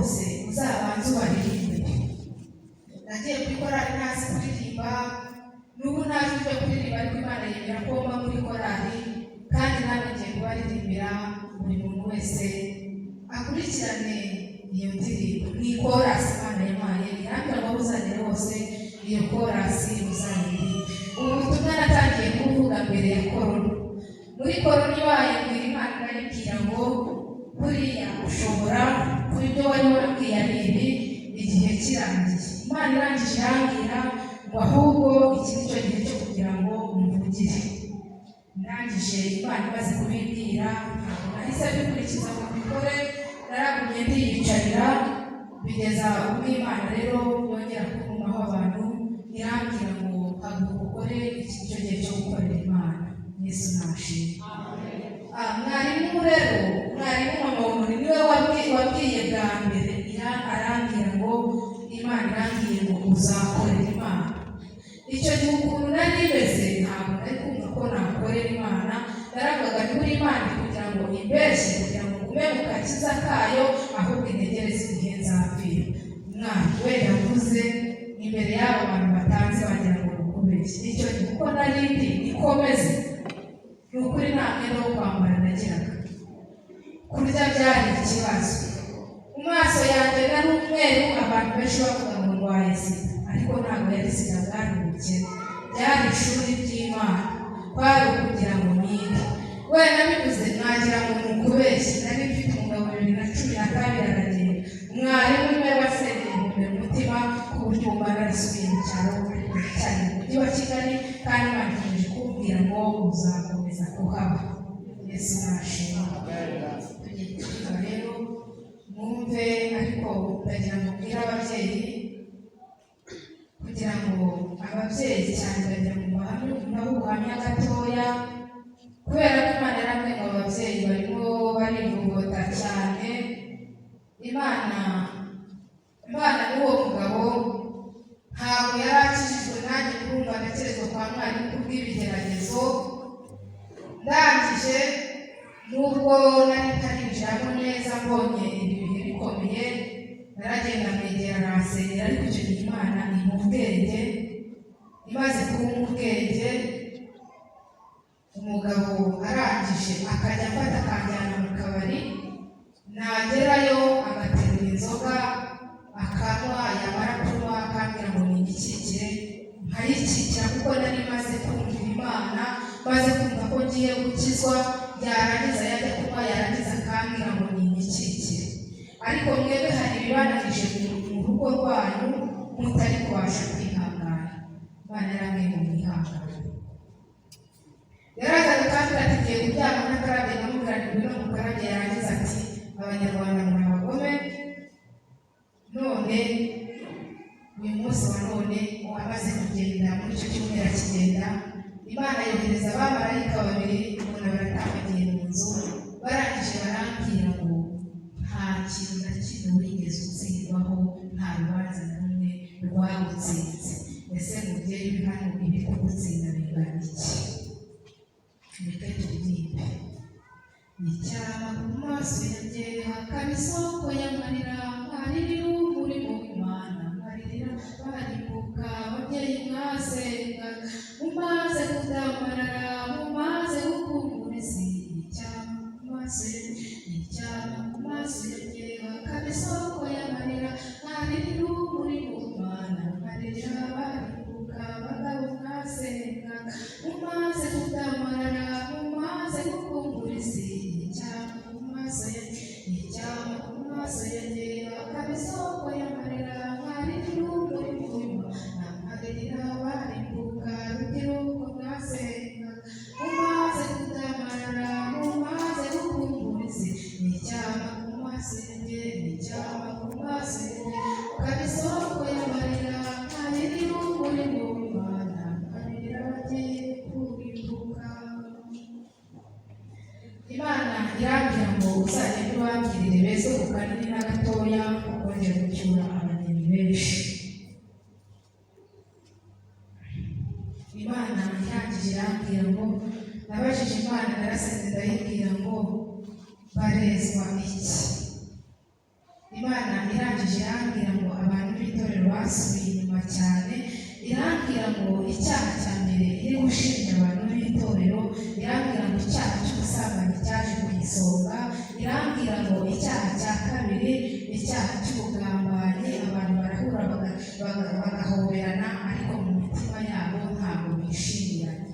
hose uzabanze ubaririmbire. Nagiye muri korali ntazi kuririmba, n'ubu ntazi ibyo kuririmba, ariko Imana yemera ko mba muri korali, kandi nawe ngiye kubaririmbira. Buri muntu wese akurikirane iyo ndirimbo. Ni korasi Imana yampaye, irambwira ngo aho uzagera hose iyo korasi uzayiririmbe. Ubu butumwa natangiye kuvuga mbere ya korona. Muri korona ibaye, mbwira Imana, ndayibwira ngo buriya ushobora kuba ibyo wari wambwiye ari ibi, igihe kirangiye. Imana irangije irambwira ngo ahubwo iki ni cyo gihe cyo kugira ngo umvugire. Ndangije, Imana imaze kubimbwira, ntabwo nahise mbikurikiza ngo mbikore, naragumye ndiyicarira bigeza ubwo Imana rero yongera kuntumaho abantu, irambwira ngo haguruka ukore, iki ni cyo gihe cyo gukorera Imana. Yesu nashimwe. Mwarimu rero, mwarimu mama Wumuri niwe wabwiye bwa mbere, arambwira ngo Imana irambwiye ngo uzakorera Imana. Icyo gihe ukuntu nari meze, ntabwo nari kumva ko nakorera Imana. Naravugaga nti buri Imana iri kugira ngo imbeshye kugira ngo ngume mu gakiza kayo, ahubwo integereze igihe nzapfira. Mwana wenda mvuze imbere y'abo bantu batanze bagira ngo ni ukubeshya. Icyo gihe uko nari ndi nikomeze, ni ukuri nta mwenda wo kwambara nagiraga, kurya byari ikibazo. Mu maso yanjye nari umweru, abantu benshi bavuga ngo ndwaye sida, ariko ntabwo yari sida, bwari ubukene. Byari ishuri ry'Imana, kwari ukugira ngo nige. Wenda bivuze mwagira ngo ni ukubeshya. Nari mfite umugabo 2012 aragenda. Mwarimu niwe wasengeye mu umutima ku buryo ubu narasubiye mu cyaro, ariko cyane mu mujyi wa Kigali, kandi Imana ikomeje kumbwira ngo uzakomeza kuhaba. Yesu nashimwe. Tugiye kuririmba rero mwumve, ariko ndagira ngo mbwire ababyeyi, kugira ngo ababyeyi cyane, ndagira ngo mbahe ubuhamya gatoya, kubera ko Imana yarambwiye ngo ababyeyi barimo barivugota cyane. Imana n'uwo mugabo ntabwo yari akijijwe, nanjye kurumva ndakerezwa kwa mwarimu kubw'ibigeragezo. Ndangije, nubwo nari ntarinjiramo neza, mbonye ibi bihe bikomeye, naragenda mwegera aransengera. Ariko icyo gihe Imana impa ubwenge. Imaze kumpa ubwenge, umugabo arangije akajya afata akanjyana mu kabari, nagerayo agaterura inzoga akanywa, yamara kunywa akambwira ngo niyikikire, nkayikikira kuko nari maze kumvira Imana, maze kumva ko ngiye gukizwa. Yarangiza yajya kunywa, yarangiza akambwira ngo niyikikire. Ariko mwebwe hari ibibananije mu rugo rwanyu mutari kubasha kwihangana. Imana yarambwiye ngo mwihangane. Yarazaga akambwira ati ngiye kuryama ntakarabye, nkamubwira nti ngwino mukarabye. Yarangiza ati Abanyarwanda muri abagome. None uyu munsi wa none amaze kugenda, muri icyo cyumweru akigenda, Imana yohereza abamarayika babiri, ubona baratambagiye mu nzu. Barangije barambwira ngo nta kintu na kimwe wigeze utsindwaho, nta rubanza na rumwe rwagutsinze. Ese mubyeyi uri hano, ibi kugutsinda bingana iki? Reka turirimbe. Icyaba ku maso yanjye hakaba isoko y'amarira, nkaririra umurimo w'Imana, nkaririra barimbuka. Ababyeyi mwasenga mumaze kudamarara, mumaze gukumbura isi, icyaba ku maso yanjye, icyaba ku maso yanjye hakaba isoko y'amarira, nkaririra umurimo w'Imana, nkaririra barimbuka. Abagabo mwasenga mumaze kudamarara, mumaze gukumbura isi, icyaba ku maso yanjye, icyaba ku maso yanjye hakaba isoko y'amarira, nkaririra umurimo w'Imana, nkaririra barimbuka. Rubyiruko mwasenga mumaze kudamarara, mumaze gukumbura isi, icyaba ku maso yanjye, icyaba ku maso yanjye hakaba isoko y'amarira, nkaririra umurimo w'Imana, nkaririra abagiye kurimbuka. Imana irambwira ngo uzagende ubabwirire beze ku kanini na gatoya, kuko ngiye gucyura abageni benshi. Imana irangije irambwira ngo, nabajije Imana, narasenze, ndayibwira ngo barezwa iki? Imana irangije irambwira ngo abantu b'itorero basubiye inyuma cyane. Irambwira ngo icyaha cya mbere iri gushinja abantu b'itorero, irambwira ngo icyaha cy'ubusambanyi cyaje ku isonga. Irambwira ngo icyaha cya kabiri, icyaha cy'ubugambanyi. Abantu barahura bagahoberana, ariko mu mitima yabo ntabwo bishimiranye.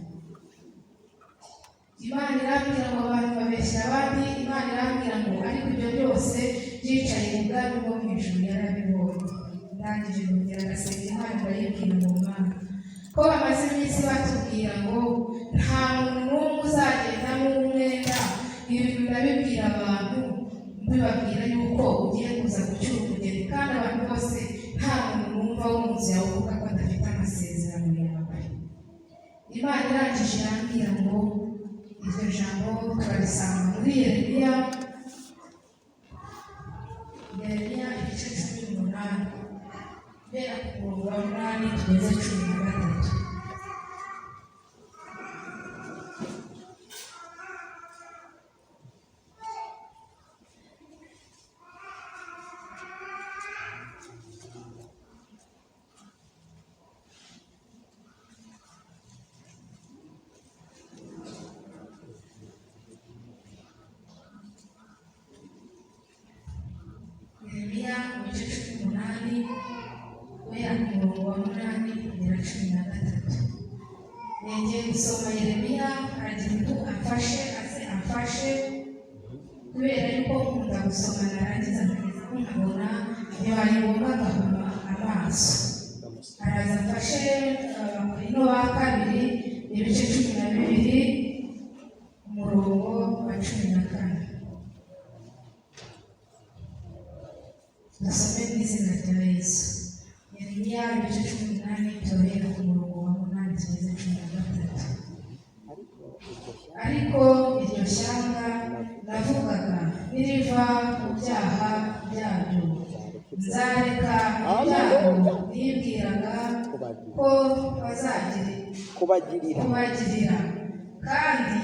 Imana irambwira ngo abantu babeshya abandi. Imana irambwira ngo ariko ibyo byose byicaye mu bwami bwo mu ijuru yarabibonye. Ndangije ndongera ndasenga Imana, ndayibwira ngo: "Mana, ko bamaze iminsi batubwira ngo nta muntu n'umwe uzagendamo umwenda, ibi bintu ndabibwira abantu, mbibabwira yuko ugiye kuza gucyura umugeni, kandi abantu bose nta muntu numva wo mu nzu yawe uvuga ko adafite amasezerano yawe." Imana irangije irambwira ngo iryo jambo turarisanga muri Yeremiya, Yeremiya ibice 18, guhera ku murongo wa 8 tugeze 13. Yeremiya ibice 18, guhera ku murongo wa 8 kugera 13. Ngiye gusoma Yeremiya, aragira ngo amfashe, aze amfashe, kubera yuko nkunda gusoma, narangiza nkageza nkabona bibaye ngombwa ngahuma amaso. Araza amfashe. Abakorinto ba kabiri ibice 12, umurongo wa 14. Dusome mu izina rya Yesu. Yeremiya ibice 18, turahera ku murongo wa 8 tugeze 13. Ariko iryo shyanga "Ariko iryo shyanga navugaga niriva mu byaha byaryo, nzareka ibyago nibwiraga ko bazagira kubagirira kubagirira. Kandi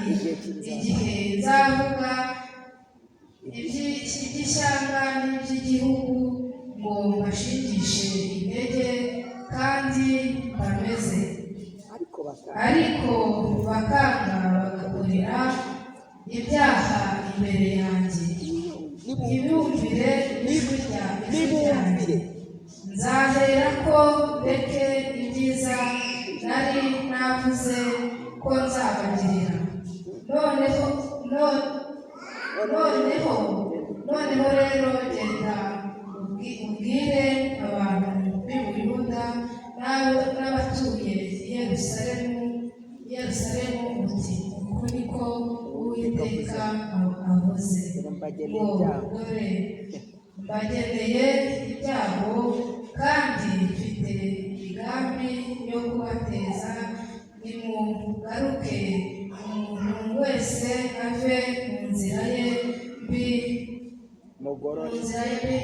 igihe nzavuga iby'ishyanga n'iby'igihugu ngo mbashingishe intege kandi bameze, ariko bakanga ariko bakanga bagakorera ibyaha imbere yanjye, ntibumvire ijwi ryanjye, nibumvire nzahera ko ndeke ibyiza nari navuze ko nzabagirira. Noneho noneho rero genda ubwire abantu b'i Buyuda n'abatuye i Yerusalemu uti: Uku niko Uwiteka avuze Dore ngo mbageneye ibyago. Dore mbageneye ibyago, kandi mfite imigambi yo kubateza. Nimugaruke, umuntu wese ave mu nzira ye mbi, mu mugorore nzira ye mbi,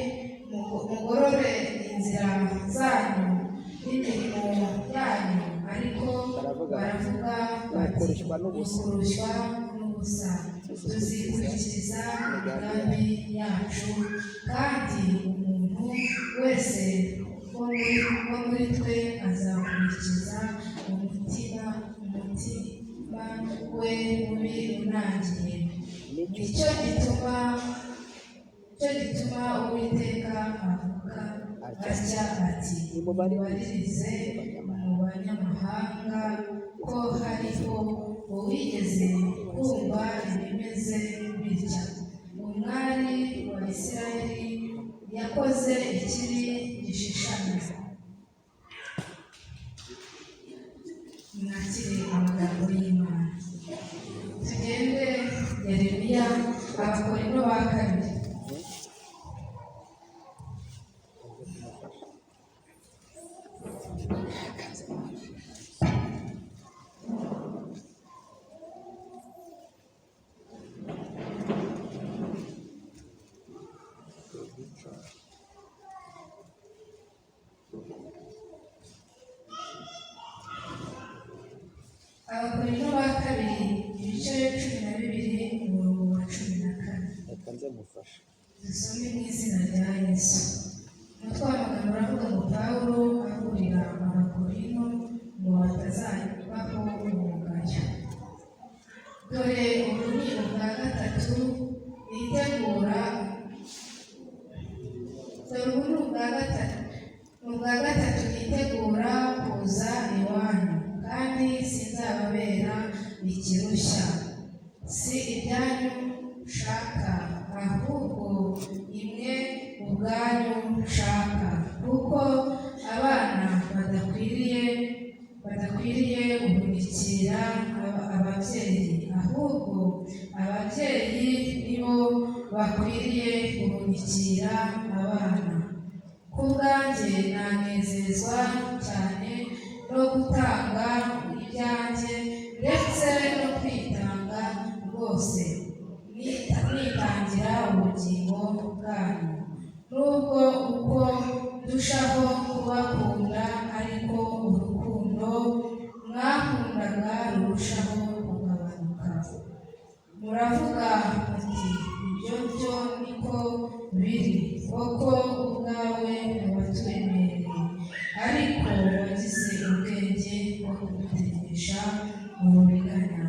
mugorore inzira zanyu n'imirimo yanyu. Ariko Baravuga bati, baravuga bati: "Nukurushywa n'ubusa." Nukurushywa n'ubusa, tuzikurikiza imigambi yacu, kandi umuntu wese wo muri twe azakurikiza umutima we mubi unangiye." Nicyo gituma Uwiteka avuga atya ati: "Mubaririze mu banyamahanga ko hariho uwigeze kumva ibimeze bitya. Umwari wa Isirayeli yakoze ikibi gishishanya." Mwakire amagambo y'Imana. Tugende Yeremiya, Abakorinto ba kabiri. Abakorinto ba kabiri ibice 12, umurongo wa 14. Reka nze ngufashe. Dusome mu izina rya Yesu. Dore ubu ni ubwa gatatu, ni ubwa gatatu nitegura kuza iwanyu, kandi sinzababera ikirushya. Si ibyanyu nshaka, ahubwo imwe ubwanyu nshaka, kuko abana badakwiriye guhunikira ababyeyi, ahubwo ababyeyi nibo bakwiriye guhunikira abana. Ku bwanjye nanezezwa cyane no gutanga ibyanjye, ndetse no kwitanga rwose, nitangira ubugingo bwanyu. Nubwo uko ndushaho kubakunda, ariko urukundo mwakundaga rurushaho kugabanuka. Muravuga muti: "Ibyo byo niko biri koko, ubwawe uraturemereye, ariko wagize ubwenge bwo kudutegesha uburiganya."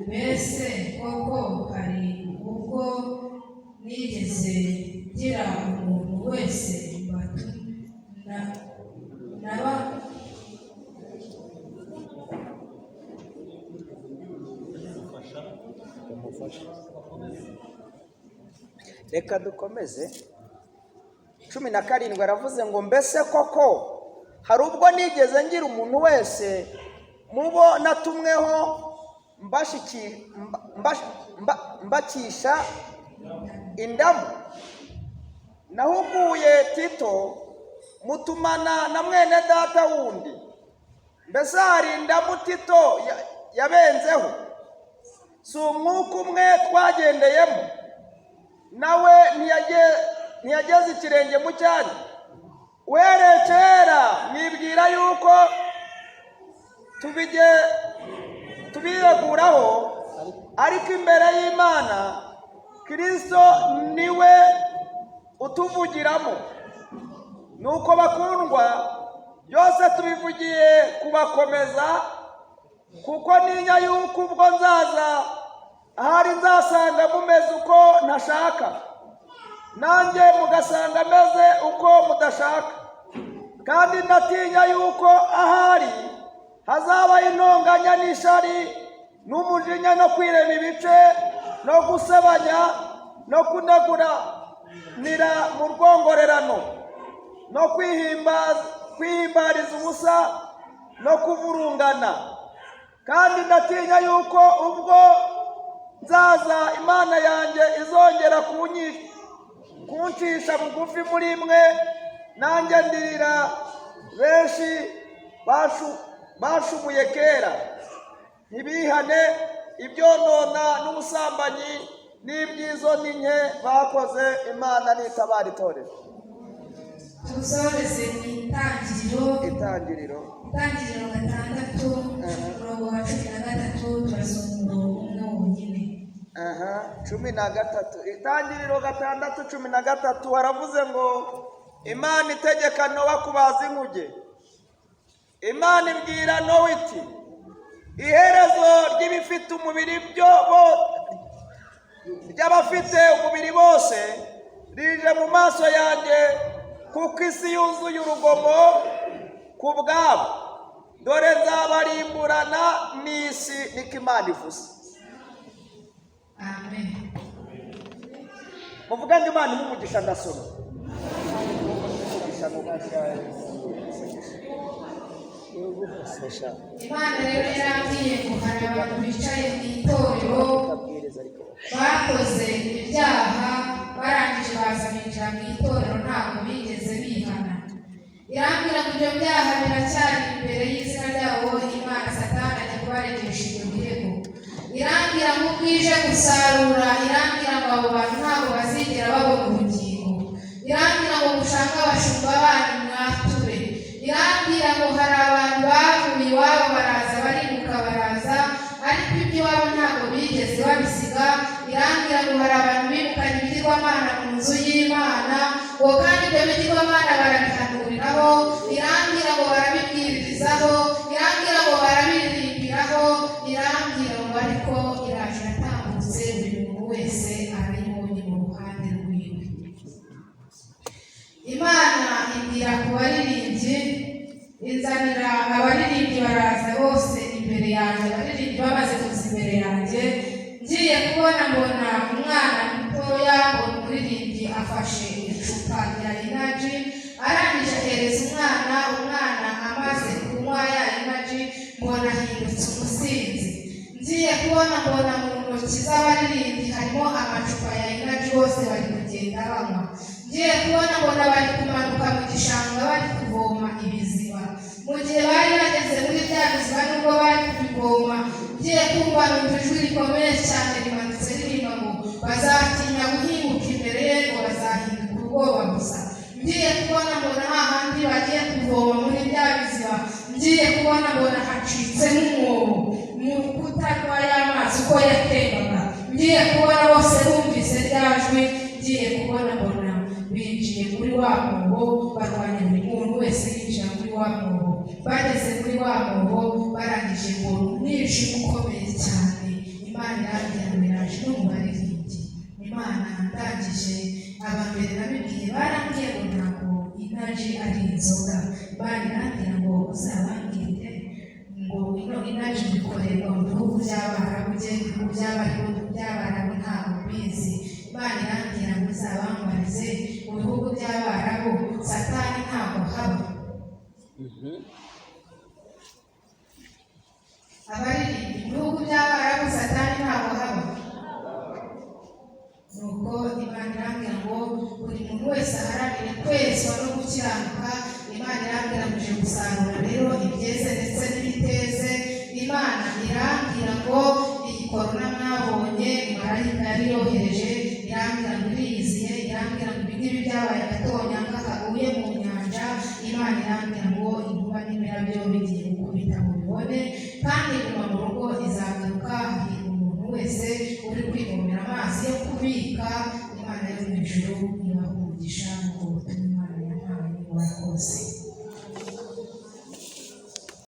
Mbese koko hari ubwo nigeze ngira umuntu wese naba Umufasha. Reka dukomeze. 17 aravuze ngo: "Mbese koko hari ubwo nigeze ngira umuntu wese mu bo natumweho mbakisha indamu? Nahuguye Tito, mutumana na mwene data wundi. Mbese hari indamu Tito yabenzeho? Si umwuka umwe twagendeyemo? Nawe ntiyageze ikirenge mu cyanyu? Uhereye kera mwibwira yuko tubireguraho, ariko imbere y'Imana Kristo niwe utuvugiramo. Nuko bakundwa, byose tubivugiye kubakomeza, kuko ntinya yuko ubwo nzaza ahari nzasanga mumeze uko ntashaka, nanjye mugasanga meze uko mudashaka. Kandi ndatinya yuko ahari hazabaho intonganya n'ishari n'umujinya no kwirema ibice no gusebanya no kuneguranira mu rwongorerano no kwihimbariza ubusa no kuvurungana. Kandi ndatinya yuko ubwo nzaza Imana yanjye izongera kuncisha bugufi muri mwe, nanjye ndirira benshi bashumuye kera, ntibihane ibyonona n'ubusambanyi n'iby'izo n'inke bakoze. Imana nitabara itorero." Tusoreze mu Itangiriro. Itangiriro. Itangiriro 6, umurongo wa 13, turasoma umurongo umwe wonyine. Aha, 13, Itangiriro 6:13, haravuze ngo: Imana itegeka Nowa kubaza inkuge. Imana ibwira Nowa iti: "Iherezo ry'ibifite umubiri byo ry'abafite umubiri bose rije mu maso yanjye, kuko isi yuzuye urugomo ku bwabo. Dore nzabarimburana n'isi." Niko Imana ivuze. Amen. Muvuga ngo: "Imana imuhe umugisha." Ndasoma umugisha n'umugisha. Imana rero yarambwiye ngo hari abantu bicaye mu itorero bakoze ibyaha, barangije baza binjira mu itorero, ntabwo bigeze bihana. Irambwira ngo ibyo byaha biracyari imbere y'izina ryabo. Imana, Satani ajya kubaregesha ibyo birego. Irambwira ngo ubwo ije gusarura, irambwira ngo abo bantu ntabwo bazigera babona ubugingo. Irambwira ngo mushake abashumba banyu mwature. Irambwira ngo hari abantu bavuye iwabo baraza, barimuka baraza, ariko iby'iwabo ntabwo bigeze babisiga. Irambwira ngo hari abantu bimukanye ibigirwamana mu nzu y'Imana, ngo kandi ibyo bigirwamana barabihanuriraho. Irambwira ngo barabibwiririzaho. Irambwira ngo barabiririmbiraho. Irambwira ngo ariko iraje iratambutse, buri muntu wese arayibonye mu ruhande rwiwe. Imana ibwira ku baririmbyi, inzanira abaririmbyi baraza bose imbere yanjye. Abaririmbyi bamaze kuza imbere yanjye, ngiye kubona mbona umwana mutoya, mbona umuririmbyi afashe icupa rya energy, arangije ahereza umwana. Umwana amaze kunywa ya energy, mbona ahindutse umusinzi. Ngiye kubona mbona mu ntoki z'abaririmbyi harimo amacupa ya energy, bose bari kugenda banywa. Ngiye kubona mbona bari kumanuka mu gishanga, bari kuvoma ibiziba. Mu gihe bari bageze muri bya biziba, nubwo bari kubivoma, ngiye kumva numva ijwi rikomeye cyane rimanutse ririmba ngo bazatinya guhinguka imbere ye, ngo bazahinduka ubwoba gusa. Ngiye kubona mbona hahandi bagiye kuvoma muri bya biziba, ngiye kubona mbona hacitse n'umwobo mu rukuta rwa ya mazi uko yatembaga. Ngiye kubona bose bumvise rya jwi, ngiye kubona mbona binjiye muri wa mwobo, barwanya buri muntu wese yinjira muri wa mwobo. Bageze muri wa mwobo, barangije mbona umwijima ukomeye cyane. Imana irambwira ngo iraje no mu baririmbyi. Imana ndangije, aba mbere nabibwiye barambwiye ngo ntabwo energy ari inzoga. Imana irambwira ngo uzabambwire ngo ino energy bikorerwa mu bihugu by'Abarabu, bye ibihugu by'Abarabu ntabwo mbizi. Imana irambwira ngo uzabambarize mu bihugu by'Abarabu Satani ntabwo haba. Abaririmbyi, mu bihugu by'Abarabu Satani ntabwo haba. Nuko Imana irambwira ngo buri muntu wese aharanire kwezwa no gukiranuka. Imana irambwira ngo uje gusarura rero ibyeze ndetse n'ibiteze. Imana irambwira ngo iyi korona mwabonye, marayika yari yohereje, irambwira ngo iriyiziye. Irambwira ngo ibi ngibi byabaye agatonyanga kaguye mu nyanja. Imana irambwira ngo inkuba n'imirabyo bigiye gukubita mu bibone, kandi guma mu rugo izagaruka. Hahirwa umuntu wese uri kwivomera amazi yo kubika. Imana yo mu ijuru ibaha umugisha mu butumwa Imana yampaye. Murakoze.